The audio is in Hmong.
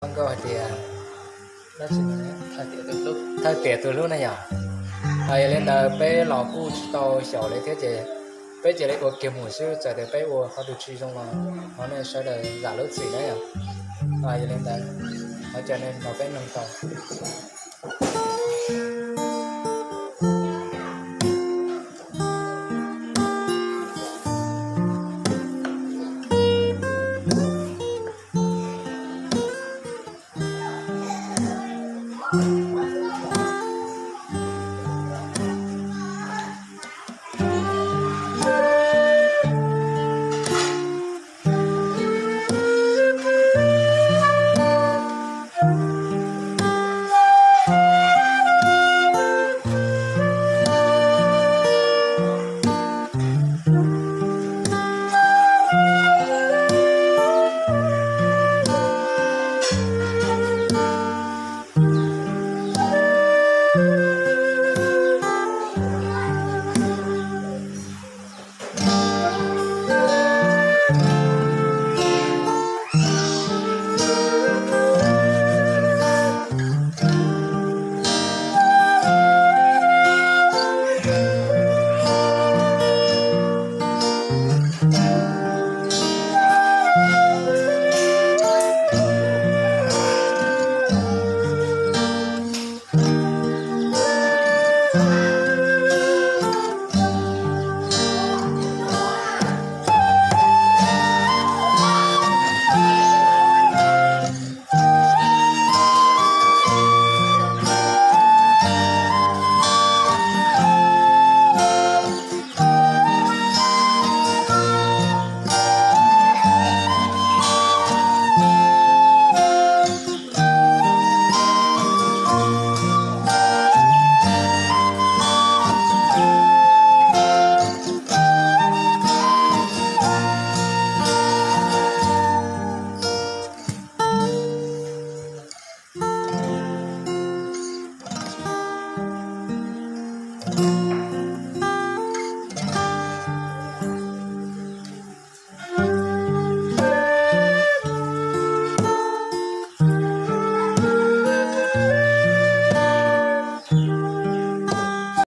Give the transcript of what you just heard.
Nkauj hais tias thawj tiam tus hlub na yom. Yog li ntawd peb los kuj tsis tau xyaum li thiab ces peb cia li ua kiag mus xwb, txawm tias peb ua qhov twg tsis zoo los thov nej sawv daws zam lub txim na yom. Yog li ntawd thov caw nej nrog peb mloog tau.